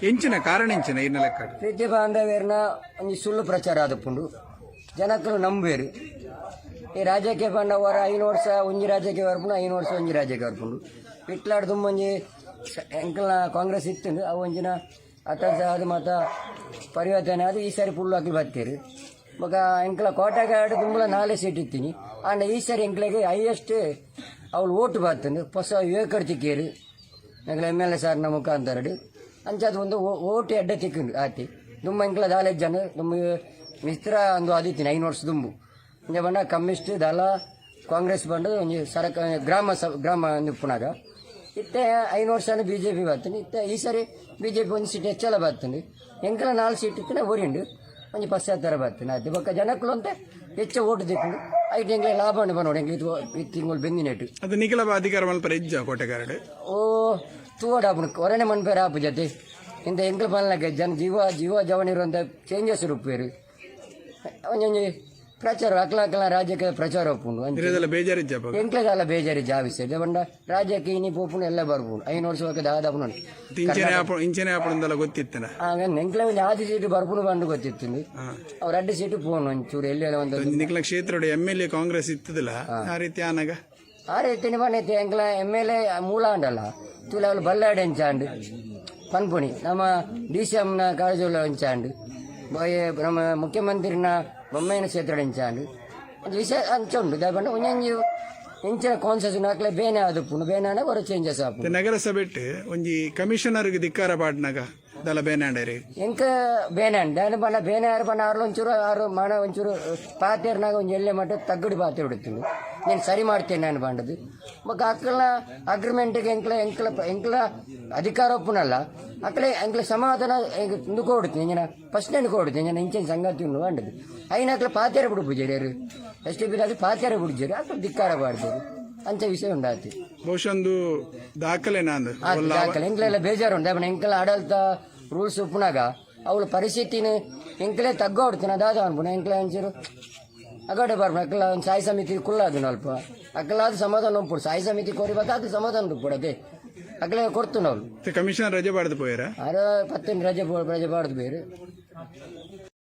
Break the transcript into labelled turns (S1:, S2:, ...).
S1: ಎಂಚಿನ ಕಾರಣ ಎಂಚಿನ ಇನ್ನ ಲೆಕ್ಕ?
S2: ಪ್ರೀತಿ ಬಾಂಧವ್ಯರ್ನ ಒಂಜಿ ಸುಳ್ಳು ಪ್ರಚಾರ ಆದಪ್ಪುಂಡು, ಜನಕ್ಕಲು ನಂಬೇರು. ಈ ರಾಜಕೀಯ ಪಂಡ ವರ 5 ವರ್ಷ ಒಂಜಿ ರಾಜಕೀಯ ಬರ್ಪುಂಡು, 5 ವರ್ಷ ಒಂಜಿ ರಾಜಕೀಯ ಬರ್ಪುಂಡು. ವಿಟ್ಲಾಡ್ ದುಂಬೊಂಜಿ ಎಂಕಲ್ನ ಕಾಂಗ್ರೆಸ್ ಇತ್ತುಂಡು. ಅವು ಒಂಜಿನ ಅಟಲ್ ಅದು ಮಾತ ಪರಿವರ್ತನೆ ಅದು ಈ ಸಾರಿ ಫುಲ್ ಅಕ್ಲು ಬತ್ತೀರು. ಬೊಕ ಎಂಕಲ ಕೋಟೆಗಾಡು ದುಂಬುಲ ನಾಲೆ ಸೀಟ್ ಇತ್ತೀನಿ. ಆಂಡ ಈ ಸಾರಿ ಎಂಕ್ಲೆಗ್ ಹೈಯೆಸ್ಟ್ ಅವ್ಲು ಓಟು ಬತ್ತುಂಡು. ಹೊಸ ಯುವಕರು ತಿಕ್ಕೇರು ಎಂಕಲ ಎಮ್.ಎಲ್.ಎ ಸಾರ್ನ ಮುಖಾಂತರ. ಅಂಚಾದ ಒಂದು ಓಟು ಎಡ್ಡೆ ತಿಕ್ಕುಂಡು ಆತಿ. ದುಂಬ ಎಂಕಲ ದಾಲೆ ಜನ ದುಂಬು ಮಿತ್ರ ಅಂದು ಆದಿತ್ತೀನಿ 5 ವರ್ಷ ದುಂಬು. ಇಂಜ ಪಂಡ ಕಮ್ಯುನಿಸ್ಟ್ ದಳ ಕಾಂಗ್ರೆಸ್ ಬಂದು ಒಂಜಿ ಸರಕ ಗ್ರಾಮ ಸ ಗ್ರಾಮ ಉಪ್ಪುನಾಗ. ಇತ್ತೆ 5 ವರ್ಷ ಬಿಜೆಪಿ ಬರ್ತುಂಡು. ಇತ್ತೆ ಈ ಸರಿ ಬಿಜೆಪಿ ಒಂದು ಸೀಟ್ ಹೆಚ್ಚಲ ಬರ್ತುಂಡು. ಎಂಕಲ ನಾಲ್ ಸೀಟ್ ಇತ್ತಿನ ಒರಿಂಡು ಒಂಜಿ ಪಶ್ಚಾತ್ತರ ಬರ್ತುಂಡು ಅದು. ಬೊಕ್ಕ ಜನಕ್ಕಲು ಅಂತ ಹೆಚ್ಚ ಓಟು ತಿಕ್ಕುಂಡು. ಐಟ್ ಎಂಕ್ಲೆ ಲಾಭ ಉಂಡು ಪನೋಡು ಎಂಕ್ಲೆ ಇದು ತಿಂಗಳು ಬೆಂದಿನೆಟ್ಟು.
S1: ಅದು ನಿಖಿಲ ಅಧಿಕಾರ ಮಲ್ಪ ಎಜ್ಜ ಕೋಟೆಗಾರಡ್?
S2: ಓ, ತೂವಡಾಪುಂಡು. ಕೊರನೆ ಮನ್ಪೇರ ಆಪು ಜತೆ ಇಂತ ಎಂಕ್ಲ ಪನ್ಲಕ ಜನ ಜೀವ ಜೀವ ಜವನಿರುವಂತ ಚೇಂಜಸ್ ರೂಪೇರು. ಒಂಜೊಂಜಿ ಪ್ರಚಾರ ಅಕ್ಲ ಅಕ್ಲ ರಾಜ್ಯಕ್ಕೆ ಪ್ರಚಾರ ಉಪ್ಪುಂಡು ಅಂಚ.
S1: ಇರೋದೆಲ್ಲ ಬೇಜಾರಿಜ್ಜ?
S2: ಎಂಕ್ಲೆದಾಲ ಬೇಜಾರಿ ಜಾವಿಸೆ ಪಂಡ ರಾಜ್ಯಕ್ಕೆ ಇನಿ ಪೋಪುಂಡು, ಎಲ್ಲ ಬರ್ಪುಂಡು. 5 ವರ್ಷ ದಾದಾಪುಂಡು.
S1: ಇಂಚನೆ ಆಪ ಇಂಚನೆ ಆಪುಂಡಲ್ಲ ಗೊತ್ತಿತ್ತನ?
S2: ಎಂಕ್ಲೆ ಒಂಜಿ ಆದಿ ಸೀಟ್ ಬರ್ಪುಂಡು ಬಂದು ಗೊತ್ತಿತ್ತು. ಅವ್ರು ಅಡ್ಡ ಸೀಟು ಪೋನು ಒಂಚೂರು ಎಲ್ಲಿ ಒಂದು.
S1: ನಿಖಿಲ ಕ್ಷೇತ್ರದ ಎಮ್.ಎಲ್.ಎ ಕಾಂಗ್ರೆಸ್ ಇತ್ತದಿಲ್ಲ, ಆ ರೀತಿ ಆನಾಗ?
S2: ಆ ರೀತಿ ಪಂಡ ಎಂಕ್ಲ ಎಮ್.ಎಲ್.ಎ ಮೂಲ ಆಂಡಲ್ಲ ತೂಲೆ ಅವಳು ಬಲ್ಲಾಡೆ ಎಂಚಾಂಡು ಪನ್ಪುಣಿ, ನಮ್ಮ ಡಿ.ಸಿ.ಎಂನ ಕಾಳಜೋಳ ಎಂಚಾಂಡು, ನಮ್ಮ ಮುಖ್ಯಮಂತ್ರಿನ ಬೊಮ್ಮಾಯಿನ ಕ್ಷೇತ್ರ ಎಂಚಾಂಡು, ಒಂಜಿ ವಿಷಯ ಅಂಚ ಉಂಡು. ದಾಯೆ ಪಂಡ ಒಂಜೊಂಜಿ ಇಂಚಿನ ಕಾನ್ಸೆಷನ್ ಅಕ್ಲೆ ಬೇನೆ ಆದುಪ್ಪುಂಡು. ಬೇನೆ ಆಂಡ ಒರ ಚೇಂಜಸ್ ಆಪುಂಡು.
S1: ನಗರಸಭೆಟ್ ಒಂಜಿ ಕಮಿಷನರ್ಗೆ ಧಿಕ್ಕಾರ ಪಾಡ್ನಾಗ ದಲ ಬೇನಾಂಡರಿ?
S2: ಎಂಕ ಬೇನೆ ಅಂಡ ದಾಯೆ ಪಂಡ ಬೇನೆ ಆರು ಪಂಡ ಆರು ಒಂಚೂರು ಆರು ಮಾಣ ಒಂಚೂರು ಪಾತೇರ್ನಾಗ ಒಂಜಿ ಎಲ್ಲೆ ಮಟ್ಟ ತಗ್ಗುಡಿ ಪಾತೆ ಬಿಡುತ್ತುಂಡು. నేను ಸರಿ ಮಾಡ್ತೇನೆ ನಾನು ಪಂಡದು. ಬೊಕ್ಕ ಅಕ್ಕಲ್ನ ಅಗ್ರಿಮೆಂಟ್ಗೆ ಎಂಕ್ಲ ಎಂಕ್ಲ ಎಂಕ್ಲ ಅಧಿಕಾರ ಒಪ್ಪುನಲ್ಲ. ಅಕ್ಲೆ ಎಂಕ್ಲ ಸಮಾಧಾನ ಇಂದು ಕೊಡುತ್ತೆ ಇಂಜಿನ ಪ್ರಶ್ನೆ ಕೊಡುತ್ತೆ ಇಂಜಿನ ಇಂಚಿನ ಸಂಗತಿ ಉಂಡು ಪಂಡದು. ಐನ ಅಕ್ಲ ಪಾತೇರ ಬಿಡು ಪೂಜಾರಿ ಎಸ್.ಟಿ.ಪಿ ಅದು ಪಾತೇರ ಬಿಡ್ಜೇರು ಅಕ್ಲ ಧಿಕ್ಕಾರ ಪಾಡ್ತೇರು. ಅಂಚ ವಿಷಯ ಉಂಡಾತಿ.
S1: ಬಹುಶಃ ಒಂದು ದಾಖಲೆ ನಾಂದು.
S2: ದಾಖಲೆ. ಎಂಕ್ಲೆಲ್ಲ ಬೇಜಾರು ಉಂಟು. ದಾಯೆ ಎಂಕಲ ಆಡಳಿತ ರೂಲ್ಸ್ ಉಪ್ಪುನಾಗ ಅವಳ ಪರಿಸ್ಥಿತಿನ ಎಂಕಲೇ ತಗ್ಗ ಹೊಡ್ತೀನಿ ದಾದ ಅನ್ಪುಣ. ಎಂಕ್ಲೆ ಒಂಚೂರು ಅಗಡೆ ಬರ್ಪ ಅಕ್ಕಲ ಒಂದು ಸಾಯಿ ಸಮಿತಿ ಕುಲ್ಲಾದು ಅಲ್ಪ ಅಕ್ಕಲಾದ ಸಮಾಧಾನ ಉಂಪುಡು. ಸಾಯಿ ಸಮಿತಿ ಕೋರಿಬೇಕು, ಅದು ಸಮಾಧಾನ ಉಂಪುಡು. ಅದೇ ಅಕ್ಕಲೆ ಕೊಡ್ತು ನಾವು.
S1: ಕಮಿಷನರ್ ರಜೆ ಪಾಡ್ದು ಪೋಯರ?
S2: ಆರ ಪತ್ತಿನ ರಜೆ ರಜೆ ಪಾಡ್ದು ಬೇರೆ.